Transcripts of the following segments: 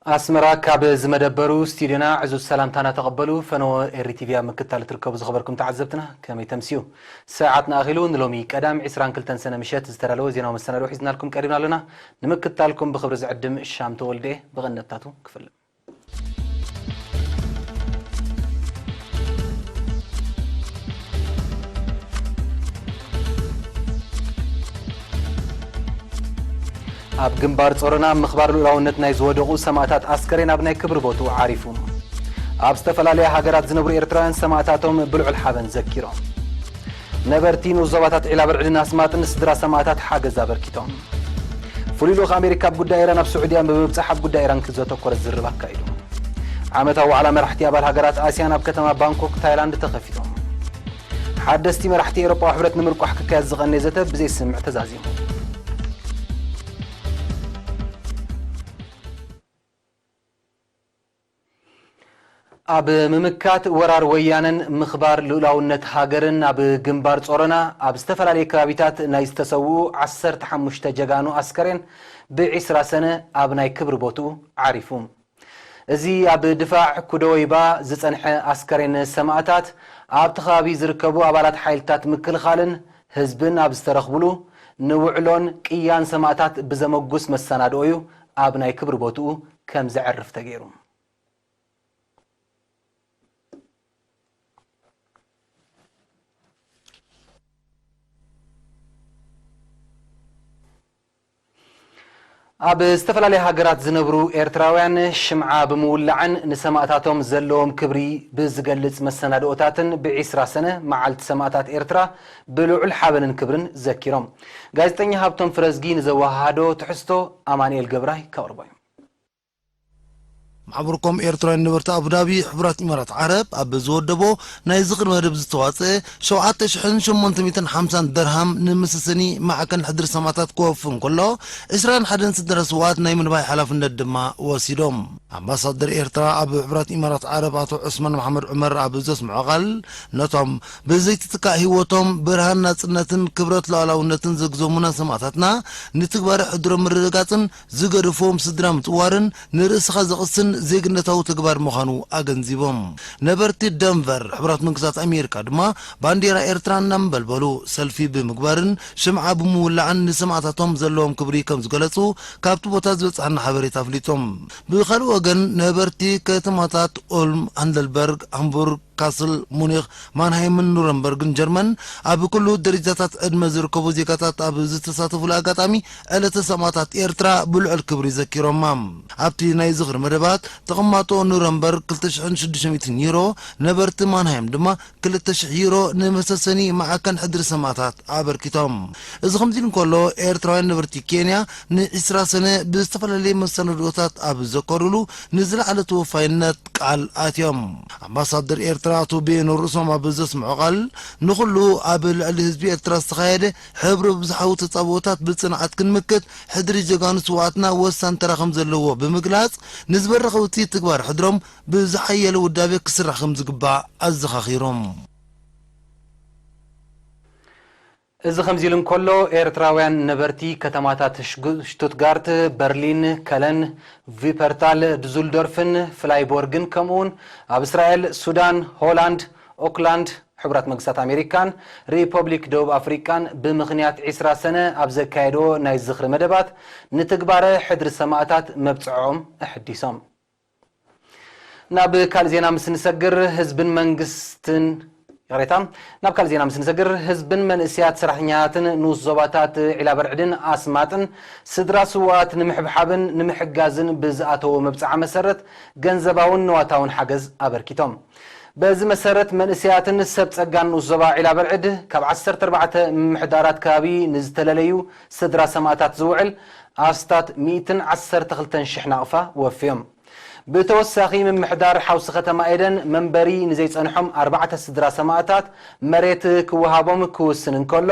ኣስመራ፣ ካብ ዝመደበሩ ስቱድዮና ዕዙዝ ሰላምታና ተቐበሉ። ፈነወ ኤሪ ቲቪ ኣብ ምክትታል እትርከቡ ዝኸበርኩም ተዓዘብትና፣ ከመይ ተምስዩ? ሰዓትና ኣኺሉ። ንሎሚ ቀዳም ዕስራን ክልተን ሰነ ምሸት ዝተዳለወ ዜናዊ መሰናድኦ ሒዝናልኩም ቀሪብና ኣለና። ንምክትታልኩም ብኽብሪ ዝዕድም ሻም ተወልደ። ብቐንደብታቱ ክፍልም። ኣብ ግንባር ጾሮና ምኽባር ልኡላውነት ናይ ዝወደቑ ሰማእታት ኣስከሬን ኣብ ናይ ክብሪ ቦትኡ ዓሪፉ። ኣብ ዝተፈላለያ ሃገራት ዝነብሩ ኤርትራውያን ሰማእታቶም ብልዑል ሓበን ዘኪሮም። ነበርቲ ንኡስ ዞባታት ዒላ በርዕድን ኣስማጥን ስድራ ሰማእታት ሓገዝ ኣበርኪቶም። ፍሉይ ልኡኽ ኣሜሪካ ኣብ ጉዳይ ኢራን ኣብ ስዑድያ ብምብጻሕ ኣብ ጉዳይ ኢራን ዘተኮረ ዝርርብ ኣካይዱ። ዓመታዊ ዋዕላ መራሕቲ ኣባል ሃገራት ኣስያን ኣብ ከተማ ባንኮክ ታይላንድ ተኸፊቶም። ሓደስቲ መራሕቲ ኤውሮጳዊ ሕብረት ንምርቋሕ ክካየድ ዝቐነየ ዘተ ብዘይስምምዕ ተዛዚሙ። ኣብ ምምካት ወራር ወያነን ምኽባር ልኡላውነት ሃገርን ኣብ ግንባር ጾሮና ኣብ ዝተፈላለዩ ከባቢታት ናይ ዝተሰውኡ ዓሰርተ ሓሙሽተ ጀጋኑ ኣስከሬን ብዒስራ ሰነ ኣብ ናይ ክብሪ ቦትኡ ዓሪፉ። እዚ ኣብ ድፋዕ ኩደወይባ ዝጸንሐ ኣስከሬን ሰማእታት ኣብቲ ከባቢ ዝርከቡ ኣባላት ሓይልታት ምክልኻልን ህዝብን ኣብ ዝተረኽብሉ ንውዕሎን ቅያን ሰማእታት ብዘመጉስ መሰናድኦ እዩ ኣብ ናይ ክብሪ ቦትኡ ከም ዘዕርፍ ተገይሩ። ኣብ ዝተፈላለያ ሃገራት ዝነብሩ ኤርትራውያን ሽምዓ ብምውላዕን ንሰማእታቶም ዘለዎም ክብሪ ብዝገልጽ መሰናድኦታትን ብዒስራ ሰነ መዓልቲ ሰማእታት ኤርትራ ብልዑል ሓበንን ክብርን ዘኪሮም። ጋዜጠኛ ሃብቶም ፍረዝጊ ንዘወሃሃዶ ትሕዝቶ ኣማኑኤል ገብራይ ከቕርቦ እዩ። ማሕበርኮም ኤርትራውያን ነበርቲ ኣቡዳቢ ሕቡራት ኢማራት ዓረብ ኣብ ዝወደቦ ናይ ዝኽሪ መደብ ዝተዋጽአ ሸውዓተ ሽሕን ሸሞንተ ሚእትን ሓምሳን ደርሃም ንምስስኒ ማዕከን ሕድሪ ሰማእታት ክወፉ እንከሎ፣ ዕስራን ሓደን ስድራ ስውኣት ናይ ምንባይ ሓላፍነት ድማ ወሲዶም። ኣምባሳደር ኤርትራ ኣብ ሕቡራት ኢማራት ዓረብ ኣቶ ዑስማን መሓመድ ዑመር ኣብ ዘስምዖ ቃል፣ ነቶም ብዘይትትካእ ህይወቶም ብርሃን ናጽነትን ክብረት ሉዓላውነትን ዘግዘሙና ሰማእታትና ንትግባረ ሕድሮም ምርግጋጽን ዝገደፍዎም ስድራ ምጽዋርን ንርእስኻ ዘቕስን ዜግነታዊ ተግባር ምዃኑ ኣገንዚቦም። ነበርቲ ደንቨር፣ ሕቡራት መንግስታት ኣሜሪካ ድማ ባንዴራ ኤርትራ እናንበልበሉ ሰልፊ ብምግባርን ሽምዓ ብምውላዕን ንሰማእታቶም ዘለዎም ክብሪ ከም ዝገለጹ ካብቲ ቦታ ዝበጽሐና ሓበሬታ ኣፍሊጦም። ብኻልእ ወገን፣ ነበርቲ ከተማታት ኦልም፣ ሃንደልበርግ፣ ሃምቡርግ፣ ካስል፣ ሙኒኽ፣ ማንሃይምን ኑረምበርግን ጀርመን ኣብ ኩሉ ደረጃታት ዕድመ ዝርከቡ ዜጋታት ኣብ ዝተሳተፉሉ ኣጋጣሚ ዕለተ ሰማእታት ኤርትራ ብልዑል ክብሪ ዘኪሮማ። ኣብቲ ናይ ዝኽሪ መደባት ተቐማጦ ኑረምበርግ ክልተ ሽሕን ሽዱሽተ ሚእትን ዩሮ፣ ነበርቲ ማንሃይም ድማ ክልተ ሽሕ ዩሮ ንመሰሰኒ ማዕከን ሕድሪ ሰማእታት ኣበርኪቶም። እዚ ከምዚ ኢሉ እንከሎ፣ ኤርትራውያን ነበርቲ ኬንያ ንዒስራ ሰነ ብዝተፈላለየ መሰናድኦታት ኣብ ዘከሩሉ ንዝለዓለ ተወፋይነት ቃል ኣትዮም። ኣምባሳደር ኤርትራ ኣቶ በየኑ ርእሶም ኣብ ዘስምዖ ቃል፣ ንኹሉ ኣብ ልዕሊ ህዝቢ ኤርትራ ዝተኻየደ ሕብሪ ብዝሓዊ ተጻብኦታት ብጽንዓት ክንምክት ሕድሪ ጀጋኑ ስውኣትና ወሳኒ ተራ ከም ዘለዎ ብምግላጽ፣ ንዝበረኸ ውጽኢት ትግባር ሕድሮም ብዝሓየለ ውዳቤ ክስራሕ ከም ዝግባእ ኣዘኻኺሮም። እዚ ከምዚ ኢሉ እንከሎ፣ ኤርትራውያን ነበርቲ ከተማታት ሽጉ-፣ ሽቱትጋርት፣ በርሊን፣ ከለን፣ ቪፐርታል፣ ዱዙልዶርፍን ፍላይቦርግን፣ ከምኡውን ኣብ እስራኤል፣ ሱዳን፣ ሆላንድ፣ ኦክላንድ፣ ሕቡራት መንግስታት ኣሜሪካን ሪፐብሊክ ደቡብ ኣፍሪቃን ብምኽንያት ዒስራ ሰነ ኣብ ዘካየድዎ ናይ ዝኽሪ መደባት ንትግባረ ሕድሪ ሰማእታት መብጽዖም ኣሐዲሶም። ናብ ካልእ ዜና ምስ ንሰግር፣ ህዝብን መንግስትን፣ ይቕሬታ፣ ናብ ካልእ ዜና ምስ ንሰግር፣ ህዝብን መንእሰያት ሰራሕተኛታትን ንኡስ ዞባታት ዒላ በርዕድን ኣስማጥን ስድራ ስውኣት ንምሕብሓብን ንምሕጋዝን ብዝኣተዎ መብጽዓ መሰረት ገንዘባውን ንዋታውን ሓገዝ ኣበርኪቶም። በዚ መሰረት መንእሰያትን ሰብ ጸጋን ንኡስ ዞባ ዒላ በርዕድ ካብ ዓሰርተ ኣርባዕተ ምምሕዳራት ከባቢ ንዝተለለዩ ስድራ ሰማእታት ዝውዕል ኣስታት ሚእትን ዓሰርተ ክልተን ሽሕ ናቕፋ ወፍዮም። ብተወሳኺ፣ ምምሕዳር ሓውሲ ከተማ ኤደን መንበሪ ንዘይጸንሖም ኣርባዕተ ስድራ ሰማእታት መሬት ክወሃቦም ክውስን እንከሎ፣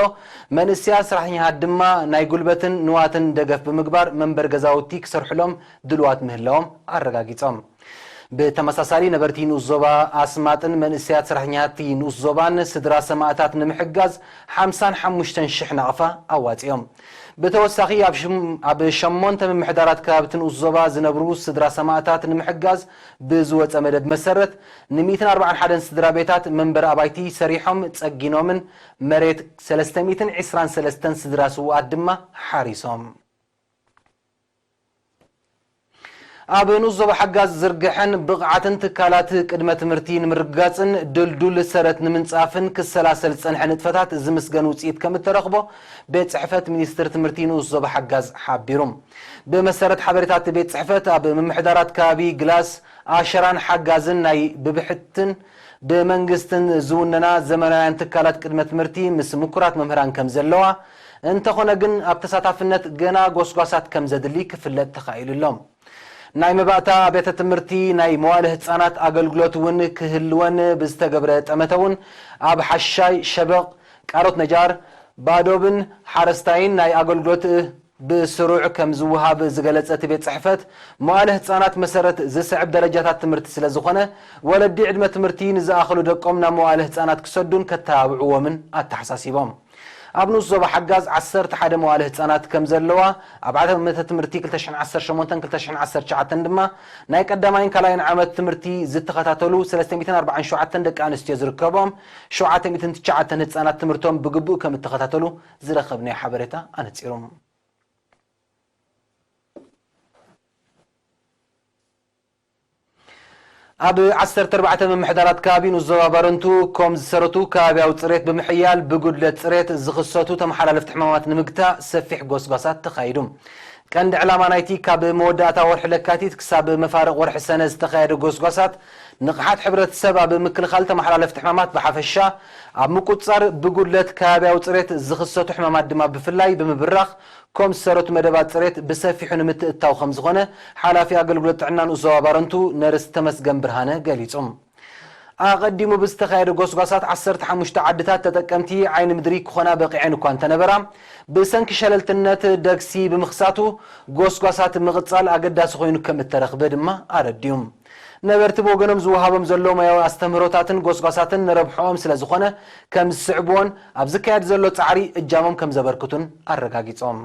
መንእሰያት ሰራሕተኛታት ድማ ናይ ጉልበትን ንዋትን ደገፍ ብምግባር መንበሪ ገዛውቲ ክሰርሕሎም ድልዋት ምህላዎም ኣረጋጊጾም። ብተመሳሳሊ ነበርቲ ንኡስ ዞባ ኣስማጥን መንእሰያት ሰራሕተኛታት ንኡስ ዞባን ስድራ ሰማእታት ንምሕጋዝ ሓምሳን ሓሙሽተን ሽሕ ናቕፋ ኣዋጺኦም። ብተወሳኺ ኣብ ሽም-፣ ኣብ ሸሞንተ ምምሕዳራት ከባብቲ ንኡስ ዞባ ዝነብሩ ስድራ ሰማእታት ንምሕጋዝ ብዝወጸ መደብ መሰረት ን ሚእትን ኣርባዓን ሓደን ስድራ ቤታት መንበሪ ኣባይቲ ሰሪሖም ጸጊኖምን መሬት ሰለስተ ሚእትን ዕስራን ሰለስተን ስድራ ስውኣት ድማ ሓሪሶም። ኣብ ንኡስ ዞባ ሓጋዝ ዝርግሐን ብቕዓትን ትካላት ቅድመ ትምህርቲ ንምርግጋጽን ድልዱል ሰረት ንምንጻፍን ክሰላሰል ዝጸንሐ ንጥፈታት ዝምስገን ውጽኢት ከም እተረኽቦ ቤት ጽሕፈት ሚኒስትር ትምህርቲ ንኡስ ዞባ ሓጋዝ ሓቢሩ። ብመሰረት ሓበሬታት ቤት ጽሕፈት ኣብ ምምሕዳራት ከባቢ ግላስ ኣሸራን ሓጋዝን ናይ ብብሕትን ብመንግስትን ዝውነና ዘመናውያን ትካላት ቅድመ ትምህርቲ ምስ ምኩራት መምህራን ከም ዘለዋ፣ እንተኾነ ግን ኣብ ተሳታፍነት ገና ጎስጓሳት ከም ዘድሊ ክፍለጥ ተኻኢሉ ኣሎ። ናይ መባእታ ኣብያተ ትምህርቲ ናይ መዋእለ ህጻናት ኣገልግሎት እውን ክህልወን ብዝተገብረ ጠመተ እውን ኣብ ሓሻይ፣ ሸበቕ፣ ቃሮት ነጃር፣ ባዶብን ሓረስታይን ናይ ኣገልግሎት ብስሩዕ ከም ዝወሃብ ዝገለጸ እቲ ቤት ጽሕፈት፣ መዋእለ ህጻናት መሰረት ዝስዕብ ደረጃታት ትምህርቲ ስለ ዝኾነ፣ ወለዲ ዕድመ ትምህርቲ ንዝኣኸሉ ደቆም ናብ መዋእለ ህጻናት ክሰዱን ከተባብዕዎምን ኣተሓሳሲቦም። ኣብ ንኡስ ዞባ ሓጋዝ ዓሰርተ ሓደ መዋእለ ህጻናት ከም ዘለዋ፣ ኣብ ዓመተ ትምህርቲ ክልተ ሽሕን ዓሰርተ ሸሞንተን ክልተ ሽሕን ዓሰርተ ትሽዓተን ድማ ናይ ቀዳማይን ካልኣይን ዓመት ትምህርቲ ዝተኸታተሉ ሰለስተ ሚእትን ኣርባዓን ሸውዓተን ደቂ ኣንስትዮ ዝርከቦም ሸውዓተ ሚእትን ትሽዓተን ህጻናት ትምህርቶም ብግቡእ ከም እተኸታተሉ ዝረኸብናዮ ሓበሬታ ኣነጺሩ። ኣብ ዓሰርተ ኣርባዕተ ምምሕዳራት ከባቢ ንኡስ ዞባ ባረንቱ ኮም ዝሰረቱ ከባብያዊ ጽሬት ብምሕያል ብጉድለት ጽሬት ዝኽሰቱ ተመሓላለፍቲ ሕማማት ንምግታእ ሰፊሕ ጎስጓሳት ተኻይዱ። ቀንዲ ዕላማ ናይቲ ካብ መወዳእታ ወርሒ ለካቲት ክሳብ መፋርቕ ወርሒ ሰነ ዝተኻየደ ጎስጓሳት ንቕሓት ሕብረተሰብ ኣብ ምክልኻል ተመሓላለፍቲ ሕማማት ብሓፈሻ፣ ኣብ ምቁጽጻር ብጉድለት ከባብያዊ ጽሬት ዝኽሰቱ ሕማማት ድማ ብፍላይ ብምብራኽ፣ ኮም ዝሰረቱ መደባት ጽሬት ብሰፊሑ ንምትእትታው ከም ዝኾነ ሓላፊ ኣገልግሎት ጥዕና ንኡስ ዞባ ባረንቱ ነርስ ተመስገን ብርሃነ ገሊጹ። ኣቐዲሙ ብዝተኻየደ ጎስጓሳት ዓሰርተ ሓሙሽተ ዓድታት ተጠቀምቲ ዓይኒ ምድሪ ክኾና በቒዐን እኳ እንተነበራ፣ ብሰንኪ ሸለልትነት ደግሲ ብምኽሳቱ ጎስጓሳት ምቕጻል ኣገዳሲ ኮይኑ ከም እተረኽበ ድማ ኣረዲኡ። ነበርቲ ብወገኖም ዝወሃቦም ዘሎ ሞያዊ ኣስተምህሮታትን ጎስጓሳትን ንረብሕኦም ስለ ዝኾነ ከም ዝስዕብዎን ኣብ ዝካየድ ዘሎ ጻዕሪ እጃሞም ከም ዘበርክቱን ኣረጋጊጾም።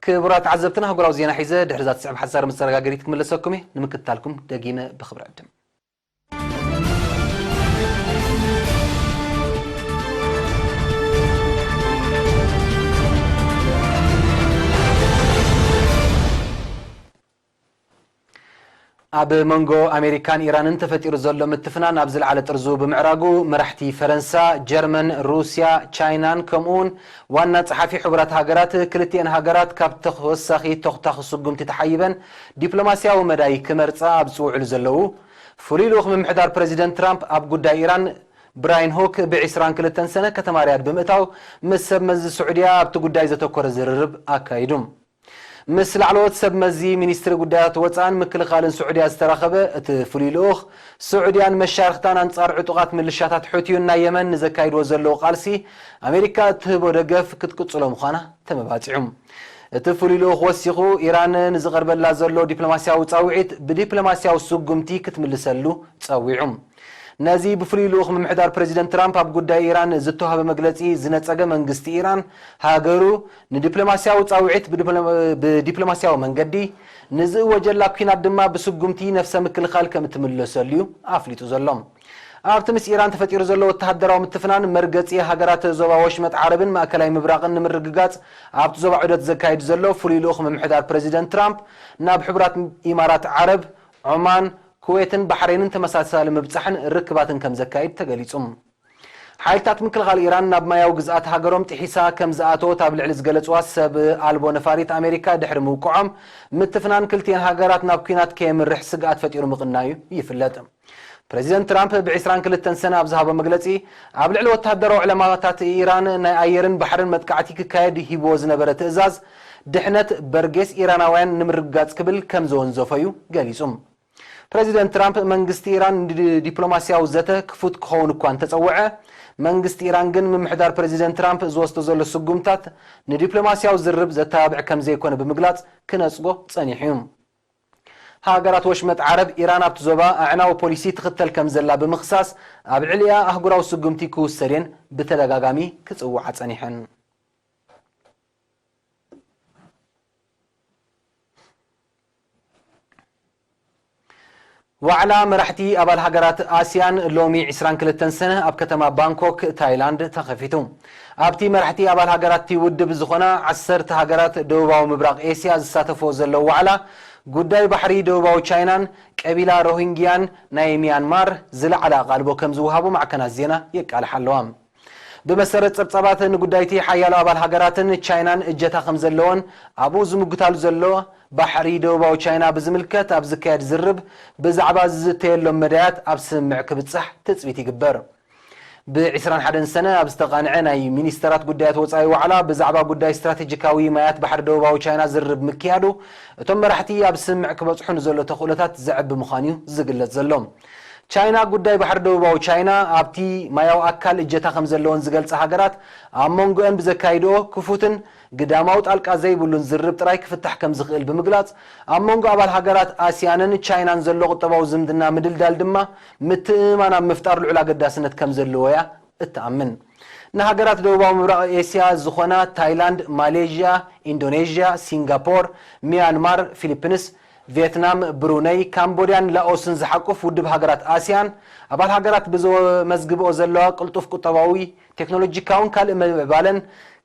ክቡራት ተዓዘብትና፣ ኣህጉራዊ ዜና ሒዘ ድሕሪ እዛ ትስዕብ ሓሳር መሰጋገሪት ክምለሰኩም እየ። ንምክትታልኩም ደጊመ ብኽብሪ ዕድም። ኣብ መንጎ ኣሜሪካን ኢራንን ተፈጢሩ ዘሎ ምትፍናን ኣብ ዝለዓለ ጥርዙ ብምዕራጉ፣ መራሕቲ ፈረንሳ፣ ጀርመን፣ ሩስያ፣ ቻይናን ከምኡውን ዋና ጸሓፊ ሕቡራት ሃገራት ክልቲኤን ሃገራት ካብ ተወሳኺ ተኹታኺ ስጉምቲ ተሓይበን ዲፕሎማስያዊ መዳይ ክመርጻ ኣብ ዝጽውዕሉ ዘለዉ፣ ፍሉይ ልኡኽ ምምሕዳር ፕረዚደንት ትራምፕ ኣብ ጉዳይ ኢራን ብራይን ሆክ ብዒስራን ክልተን ሰነ ከተማ ሪያድ ብምእታው ምስ ሰብ መዚ ስዑድያ ኣብቲ ጉዳይ ዘተኮረ ዝርርብ ኣካይዱ። ምስ ላዕለዎት ሰብ መዚ ሚኒስትሪ ጉዳያት ወጻእን ምክልኻልን ስዑድያ ዝተራኸበ እቲ ፍሉይ ልኡኽ፣ ስዑድያን መሻርኽታን ኣንጻር ዕጡቓት ምልሻታት ሑቲዩን ናይ የመን ንዘካይድዎ ዘለዉ ቃልሲ ኣሜሪካ እትህቦ ደገፍ ክትቅጽሎ ምዃና ተመባጺዑ። እቲ ፍሉይ ልኡኽ ወሲኹ፣ ኢራን ንዝቐርበላ ዘሎ ዲፕሎማስያዊ ጻውዒት ብዲፕሎማስያዊ ስጉምቲ ክትምልሰሉ ጸዊዑ። ነዚ ብፍሉይ ልኡኽ ምምሕዳር ፕረዚደንት ትራምፕ ኣብ ጉዳይ ኢራን ዝተዋህበ መግለጺ ዝነጸገ መንግስቲ ኢራን፣ ሃገሩ ንዲፕሎማስያዊ ጻውዒት ብዲፕሎ-፣ ብዲፕሎማስያዊ መንገዲ፣ ንዝእወጀላ ኲናት ድማ ብስጉምቲ ነፍሰ ምክልኻል ከም እትምለሰሉ እዩ ኣፍሊጡ ዘሎ። ኣብቲ ምስ ኢራን ተፈጢሩ ዘሎ ወተሃደራዊ ምትፍናን፣ መርገጺ ሃገራት ዞባ ወሽመጥ ዓረብን ማእከላይ ምብራቕን ንምርግጋጽ ኣብቲ ዞባ ዑደት ዘካይድ ዘሎ ፍሉይ ልኡኽ ምምሕዳር ፕረዚደንት ትራምፕ፣ ናብ ሕቡራት ኢማራት ዓረብ፣ ዖማን፣ ኩዌትን ባሕሬንን ተመሳሳሊ ምብጻሕን ርክባትን ከም ዘካይድ ተገሊጹ። ሓይልታት ምክልኻል ኢራን ናብ ማያዊ ግዝኣት ሃገሮም ጥሒሳ ከም ዝኣተወት ኣብ ልዕሊ ዝገለጽዋ ሰብ ኣልቦ ነፋሪት ኣሜሪካ ድሕሪ ምውቅዖም፣ ምትፍናን ክልቲኤን ሃገራት ናብ ኲናት ከየምርሕ ስግኣት ፈጢሩ ምቕናዩ ይፍለጥ። ፕረዚደንት ትራምፕ ብዒስራን ክልተን ሰነ ኣብ ዝሃቦ መግለጺ፣ ኣብ ልዕሊ ወተሃደራዊ ዕላማታት ኢራን ናይ ኣየርን ባሕርን መጥቃዕቲ ክካየድ ሂብዎ ዝነበረ ትእዛዝ ድሕነት በርጌስ ኢራናውያን ንምርግጋጽ ክብል ከም ዘወንዘፎ እዩ ገሊጹ። ፕረዚደንት ትራምፕ መንግስቲ ኢራን ንዲፕሎማስያዊ ዘተ ክፉት ክኸውን እኳ እንተጸውዐ፣ መንግስቲ ኢራን ግን ምምሕዳር ፕረዚደንት ትራምፕ ዝወስዶ ዘሎ ስጉምታት ንዲፕሎማስያዊ ዝርርብ ዘተባብዕ ከም ዘይኮነ ብምግላጽ ክነጽጎ ጸኒሑ እዩ። ሃገራት ወሽመጥ ዓረብ ኢራን ኣብቲ ዞባ ኣዕናዊ ፖሊሲ ትኽተል ከም ዘላ ብምኽሳስ፣ ኣብ ልዕሊኣ ኣህጉራዊ ስጉምቲ ክውሰድ እየን ብተደጋጋሚ ክጽውዓ ጸኒሐን። ዋዕላ መራሕቲ ኣባል ሃገራት ኣስያን ሎሚ ዕስራን ክልተን ሰነ ኣብ ከተማ ባንኮክ ታይላንድ ተኸፊቱ። ኣብቲ መራሕቲ ኣባል ሃገራት እቲ ውድብ ዝኾና ዓሰርተ ሃገራት ደቡባዊ ምብራቕ ኤስያ ዝሳተፍዎ ዘለዉ ዋዕላ፣ ጉዳይ ባሕሪ ደቡባዊ ቻይናን ቀቢላ ሮሂንግያን ናይ ሚያንማር ዝለዓለ ኣቓልቦ ከም ዝወሃቦ ማዕከናት ዜና የቃልሓ ኣለዋ። ብመሰረት ጸብጻባት ንጉዳይቲ ሓያሎ ኣባል ሃገራትን ቻይናን እጀታ ከም ዘለዎን ኣብኡ ዝምጉታሉ ዘሎ ባሕሪ ደቡባዊ ቻይና ብዝምልከት ኣብ ዝካየድ ዝርብ ብዛዕባ ዝዝተየሎም መዳያት ኣብ ስምምዕ ክብጻሕ ትጽቢት ይግበር። ብ ዕስራን ሓደን ሰነ ኣብ ዝተቓንዐ ናይ ሚኒስተራት ጉዳያት ወጻኢ ዋዕላ ብዛዕባ ጉዳይ ስትራቴጂካዊ ማያት ባሕሪ ደቡባዊ ቻይና ዝርብ ምክያዱ እቶም መራሕቲ ኣብ ስምምዕ ክበጽሑ ንዘሎ ተኽእሎታት ዘዕቢ ምዃኑ እዩ ዝግለጽ ዘሎ። ቻይና ጉዳይ ባሕሪ ደቡባዊ ቻይና ኣብቲ ማያዊ ኣካል እጀታ ከም ዘለወን ዝገልጻ ሃገራት ኣብ መንጎአን ብዘካይድኦ ክፉትን ግዳማዊ ጣልቃ ዘይብሉን ዝርብ ጥራይ ክፍታሕ ከም ዝኽእል ብምግላጽ፣ ኣብ መንጎ ኣባል ሃገራት ኣስያንን ቻይናን ዘሎ ቁጠባዊ ዝምድና ምድልዳል ድማ ምትእምማን ኣብ ምፍጣር ልዑል ኣገዳስነት ከም ዘለዎ እያ እትኣምን። ንሃገራት ደቡባዊ ምብራቕ ኤስያ ዝኾና ታይላንድ፣ ማሌዥያ፣ ኢንዶኔዥያ፣ ሲንጋፖር፣ ሚያንማር፣ ፊሊፒንስ፣ ቪየትናም፣ ብሩነይ፣ ካምቦድያን ላኦስን ዝሓቁፍ ውድብ ሃገራት ኣስያን፣ ኣባል ሃገራት ብዘመዝግብኦ ዘለዋ ቅልጡፍ ቁጠባዊ፣ ቴክኖሎጂካውን ካልእ ምዕባለን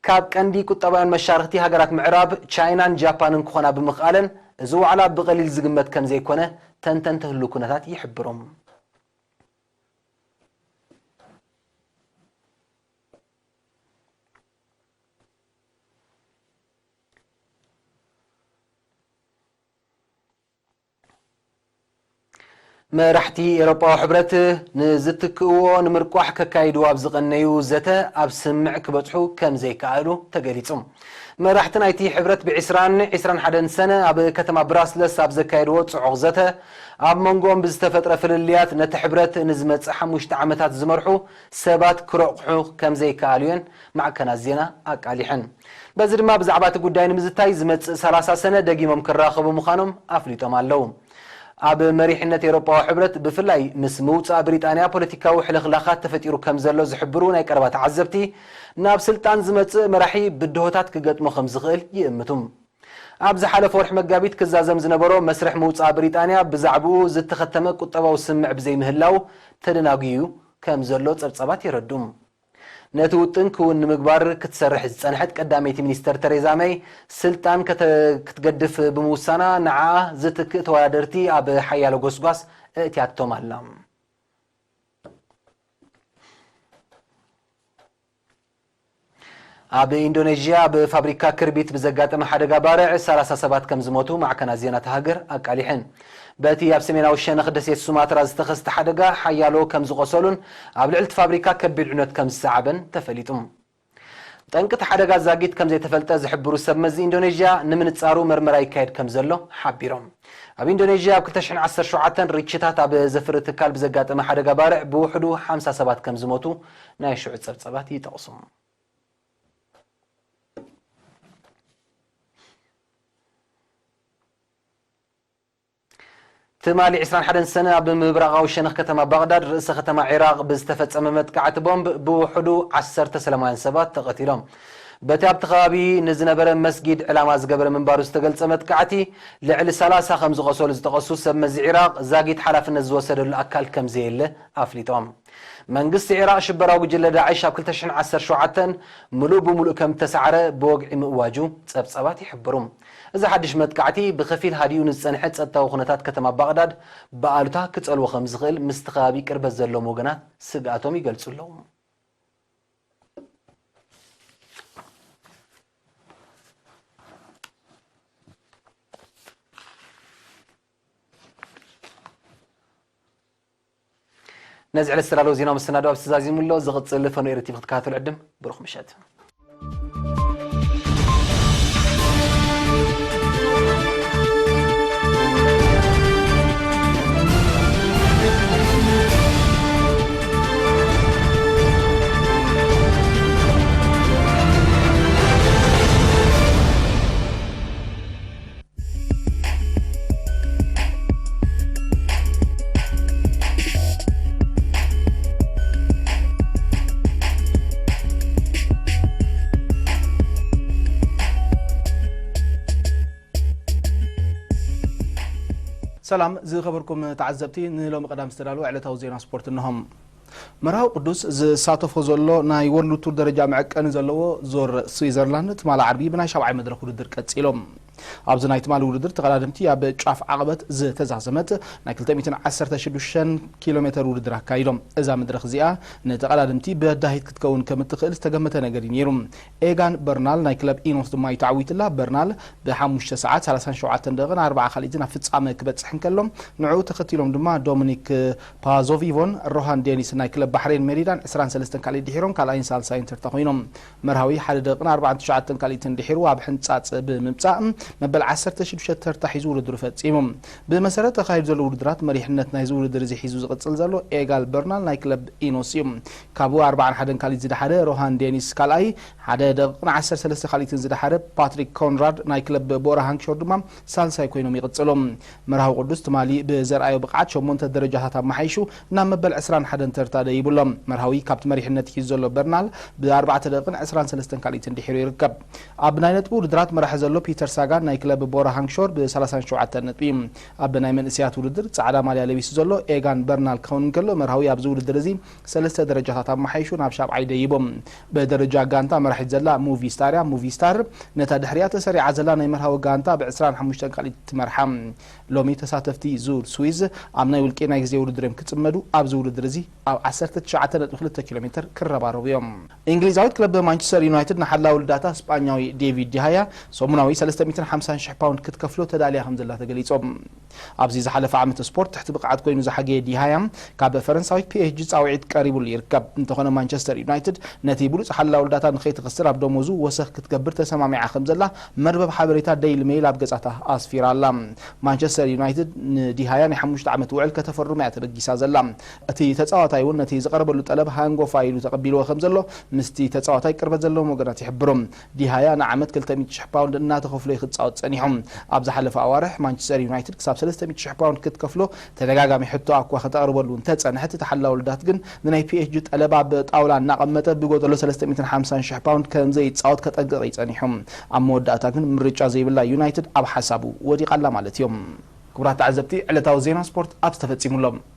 ካብ ቀንዲ ቁጠባውያን መሻርኽቲ ሃገራት ምዕራብ ቻይናን ጃፓንን ክኾና ብምኽኣለን፣ እዚ ዋዕላ ብቐሊል ዝግመት ከም ዘይኮነ ተንተንቲ ህሉው ኩነታት ይሕብሩ። መራሕቲ ኤውሮጳዊ ሕብረት ንዝትክእዎ ንምርቋሕ ከካይድዎ ኣብ ዝቐነዩ ዘተ ኣብ ስምምዕ ክበጽሑ ከም ዘይከኣሉ ተገሊጹ። መራሕቲ ናይቲ ሕብረት ብ ዕስራን ዕስራን ሓደን ሰነ ኣብ ከተማ ብራስለስ ኣብ ዘካየድዎ ጽዑቕ ዘተ፣ ኣብ መንጎኦም ብዝተፈጥረ ፍልልያት ነቲ ሕብረት ንዝመጽእ ሓሙሽተ ዓመታት ዝመርሑ ሰባት ክረቑሑ ከም ዘይከኣሉ እየን ማዕከናት ዜና ኣቃሊሐን። በዚ ድማ ብዛዕባ እቲ ጉዳይ ንምዝታይ ዝመጽእ ሰላሳ ሰነ ደጊሞም ክራኸቡ ምዃኖም ኣፍሊጦም ኣለዉ። ኣብ መሪሕነት ኤውሮጳዊ ሕብረት ብፍላይ ምስ ምውጻእ ብሪጣንያ ፖለቲካዊ ሕልኽላኻት ተፈጢሩ ከም ዘሎ ዝሕብሩ ናይ ቀረባ ተዓዘብቲ፣ ናብ ስልጣን ዝመጽእ መራሒ ብድሆታት ክገጥሞ ከም ዝኽእል ይእምቱ። ኣብ ዝሓለፈ ወርሒ መጋቢት ክዛዘም ዝነበሮ መስርሕ ምውጻእ ብሪጣንያ ብዛዕብኡ ዝተኸተመ ቁጠባዊ ስምምዕ ብዘይምህላው ተደናጉዩ ከም ዘሎ ጸብጻባት የረድኡ። ነቲ ውጥን ክውን ንምግባር ክትሰርሕ ዝጸንሐት ቀዳመይቲ ሚኒስተር ተሬዛ መይ፣ ስልጣን ከተ-፣ ክትገድፍ ብምውሳና፣ ንዓኣ ዝትክእ ተወዳደርቲ ኣብ ሓያሎ ጎስጓስ እእትያቶም ኣላ። ኣብ ኢንዶኔዥያ ኣብ ፋብሪካ ክርቢት ብዘጋጠመ ሓደጋ ባርዕ ሰላሳ ሰባት ከም ዝሞቱ ማዕከናት ዜና እታ ሃገር ኣቃሊሐን። በቲ ኣብ ሰሜናዊ ሸነኽ ደሴት ሱማትራ ዝተኸስተ ሓደጋ ሓያሎ ከም ዝቖሰሉን ኣብ ልዕሊ እቲ ፋብሪካ ከቢድ ዕንወት ከም ዝሰዓበን ተፈሊጡ። ጠንቂ እቲ ሓደጋ ዛጊት ከም ዘይተፈልጠ ዝሕብሩ ሰብ መዚ ኢንዶኔዥያ፣ ንምንጻሩ መርመራ ይካየድ ከም ዘሎ ሓቢሮም። ኣብ ኢንዶኔዥያ ኣብ ክልተ ሽሕን ዓሰርተ ሸውዓተን ሪችታት ኣብ ዘፍሪ ትካል ብዘጋጠመ ሓደጋ ባርዕ ብውሕዱ ሓምሳ ሰባት ከም ዝሞቱ ናይ ሽዑ ጸብጻባት ይጠቕሱ። ትማሊ ዕስራን ሓደን ሰነ ኣብ ምብራቓዊ ሸነኽ ከተማ ባቕዳድ፣ ርእሰ ከተማ ዒራቕ፣ ብዝተፈጸመ መጥቃዕቲ ቦምብ ብውሕዱ ዓሰርተ ሰላማውያን ሰባት ተቐቲሎም። በቲ ኣብቲ ከባቢ ንዝነበረ መስጊድ ዕላማ ዝገበረ ምንባሩ ዝተገልጸ መጥቃዕቲ፣ ልዕሊ ሰላሳ ከም ዝቖሰሉ ዝጠቐሱ ሰብ መዚ ዒራቕ፣ ዛጊት ሓላፍነት ዝወሰደሉ ኣካል ከም ዘየለ ኣፍሊጦም። መንግስቲ ዒራቕ ሽበራዊ ጉጅለ ዳዕሽ ኣብ ክልተ ሽሕን ዓሰርተ ሸውዓተን ምሉእ ብምሉእ ከም እተሳዕረ ብወግዒ ምእዋጁ ጸብጻባት ይሕብሩ። እዚ ሓድሽ መጥቃዕቲ ብኸፊል ሃዲኡ ንዝጸንሐ ጸጥታዊ ኩነታት ከተማ ባቕዳድ ብኣሉታ ክጸልዎ ከም ዝኽእል ምስቲ ከባቢ ቅርበት ዘለዎም ወገናት ስግኣቶም ይገልጹ ኣለዉ። ነዚ ዕለት ዝተዳለወ ዜናዊ መሰናድኦ ኣብዚ ተዛዚሙ ኣሎ። ዝቕጽል ፈኖ ኤሪ ቲቪ ክትከታተሉ ዕድም። ብሩኽ ምሸት። ሰላም ዝኸበርኩም ተዓዘብቲ፣ ንሎሚ ቀዳም ዝተዳለወ ዕለታዊ ዜና ስፖርት እነሆም። መርሃዊ ቅዱስ ዝሳተፎ ዘሎ ናይ ወርልድ ቱር ደረጃ መዐቀኒ ዘለዎ ዞር ስዊዘርላንድ ትማሊ ዓርቢ ብናይ ሻብዓይ መድረኽ ውድድር ቀጺሎም። ኣብዚ ናይ ትማሊ ውድድር ተቐዳደምቲ ኣብ ጫፍ ዓቐበት ዝተዛዘመት ናይ ክልተ ሚእትን ዓሰርተ ሽዱሽተን ኪሎ ሜተር ውድድር ኣካይዶም። እዛ መድረኽ እዚኣ ንተቐዳደምቲ በዳሂት ክትከውን ከም እትኽእል ዝተገመተ ነገር እዩ ነይሩ። ኤጋን በርናል ናይ ክለብ ኢኖስ ድማ እዩ ተዓዊትላ። በርናል ብሓሙሽተ ሰዓት ሰላሳን ሸውዓተን ደቂቕን ኣርባዓ ካልኢትን ኣብ ፍጻመ ክበጽሕ እንከሎ፣ ንዕኡ ተኸቲሎም ድማ ዶሚኒክ ፓዞቪቮን ሮሃን ዴኒስ ናይ ክለብ ባሕሬን ሜሪዳን ዕስራን ሰለስተን ካልኢት ድሒሮም ካልኣይን ሳልሳይን ተርታ ኮይኖም። መርሃዊ ሓደ ደቂቕን ኣርባዓን ትሽዓተን ካልኢትን ድሒሩ ኣብ ሕንጻጽ ብምምጻእ መበል ዓሰርተ ሽዱሽተ ተርታ ሒዙ ውድድሩ ፈጺሙ። ብመሰረት ተኻይዱ ዘሎ ውድድራት መሪሕነት ናይዚ ውድድር እዚ ሒዙ ዝቕጽል ዘሎ ኤጋል በርናል ናይ ክለብ ኢኖስ እዩ። ካብኡ ኣርባዓን ሓደን ካልኢት ዝደሓረ ሮሃን ዴኒስ ካልኣይ፣ ሓደ ደቂቕን ዓሰርተ ሰለስተ ካልኢትን ዝደሓረ ፓትሪክ ኮንራድ ናይ ክለብ ቦራ ሃንግሾር ድማ ሳልሳይ ኮይኖም ይቕጽሉ። መርሃዊ ቅዱስ ትማሊ ብዘርኣዮ ብቕዓት ሸሞንተ ደረጃታት ኣመሓይሹ ናብ መበል ዕስራን ሓደን ተርታ ደይቡ ኣሎ። መርሃዊ ካብቲ መሪሕነት ሒዙ ዘሎ በርናል ብኣርባዕተ ደቂቕን ዕስራን ሰለስተን ካልኢትን ድሒሩ ይርከብ። ኣብ ናይ ነጥቢ ውድድራት መራሒ ዘሎ ፒተር ሳጋን ናይ ክለብ ቦራ ሃንግሾር ብሰላሳን ሸውዓተን ነጥቢ እዩ። ኣብ ናይ መንእሰያት ውድድር ጻዕዳ ማልያ ለቢሱ ዘሎ ኤጋን በርናል ክኸውን እንከሎ፣ መርሃዊ ኣብዚ ውድድር እዚ ሰለስተ ደረጃታት ኣመሓይሹ ናብ ሻብዓይ ደይቡ። ብደረጃ ጋንታ መራሒት ዘላ ሙቪስታር እያ። ሙቪስታር ነታ ድሕሪኣ ተሰሪዓ ዘላ ናይ መርሃዊ ጋንታ ብዕስራን ሓሙሽተን ካልኢት ትመርሓ። ሎሚ ተሳተፍቲ ዙር ስዊዝ ኣብ ናይ ውልቂ ናይ ግዜ ውድድር እዮም ክጽመዱ። ኣብዚ ውድድር እዚ ኣብ ዓሰርተ ትሽዓተ ነጥቢ ክልተ ኪሎ ሜተር ክረባረቡ እዮም። እንግሊዛዊት ክለብ ማንቸስተር ዩናይትድ ንሓላዊ ልዳታ ስጳኛዊ ዴቪድ ዲሃያ ሰሙናዊ ሰለስተ ሚእትን ሓምሳን ሽሕ ፓውንድ ክትከፍሎ ተዳልያ ከም ዘላ ተገሊጾም። ኣብዚ ዝሓለፈ ዓመት ስፖርት ትሕቲ ብቕዓት ኮይኑ ዝሓገየ ዲሃያ ካብ ፈረንሳዊት ፒኤስጂ ጻውዒት ቀሪቡሉ ይርከብ። እንተኾነ ማንቸስተር ዩናይትድ ነቲ ብሉጽ ሓላዊ ልዳታ ንኸይትኸስር ኣብ ደሞዙ ወሰኽ ክትገብር ተሰማሚዓ ከም ዘላ መርበብ ሓበሬታ ዴይሊ ሜይል ኣብ ገጻታ ኣስፊራ ኣላ። ማንቸስተር ዩናይትድ ንዲሃያ ናይ ሓሙሽተ ዓመት ውዕል ከተፈርሞ እያ ተበጊሳ ዘላ። እቲ ተጻዋታይ እውን ነቲ ዝቐረበሉ ጠለብ ሃንጎፋ ኢሉ ተቐቢልዎ ከም ዘሎ ምስቲ ተጻዋታይ ቅርበት ዘለዎም ወገናት ይሕብሩ። ዲሃያ ንዓመት ክልተ ሚእቲ ሽሕ ፓውንድ እናተኸፍሎ እዩ ክጻወት ጸኒሑ። ኣብ ዝሓለፈ ኣዋርሕ ማንቸስተር ዩናይትድ ክሳብ ሰለስተ ሚእቲ ሽሕ ፓውንድ ክትከፍሎ ተደጋጋሚ ሕቶ ኣኳ ከተቕርበሉ እንተጸንሐት፣ እቲ ሓላዊ ልዳት ግን ንናይ ፒኤስጂ ጠለብ ኣብ ጣውላ እናቐመጠ ብጎደሎ ሰለስተ ሚእትን ሓምሳን ሽሕ ፓውንድ ከም ዘይጻወት ከጠንቅቕ እዩ ጸኒሑ። ኣብ መወዳእታ ግን ምርጫ ዘይብላ ዩናይትድ ኣብ ሓሳቡ ወዲቓ ኣላ ማለት እዩ። ክቡራት ተዓዘብቲ፣ ዕለታዊ ዜና ስፖርት ኣብዚ ተፈጺሙ ኣሎ።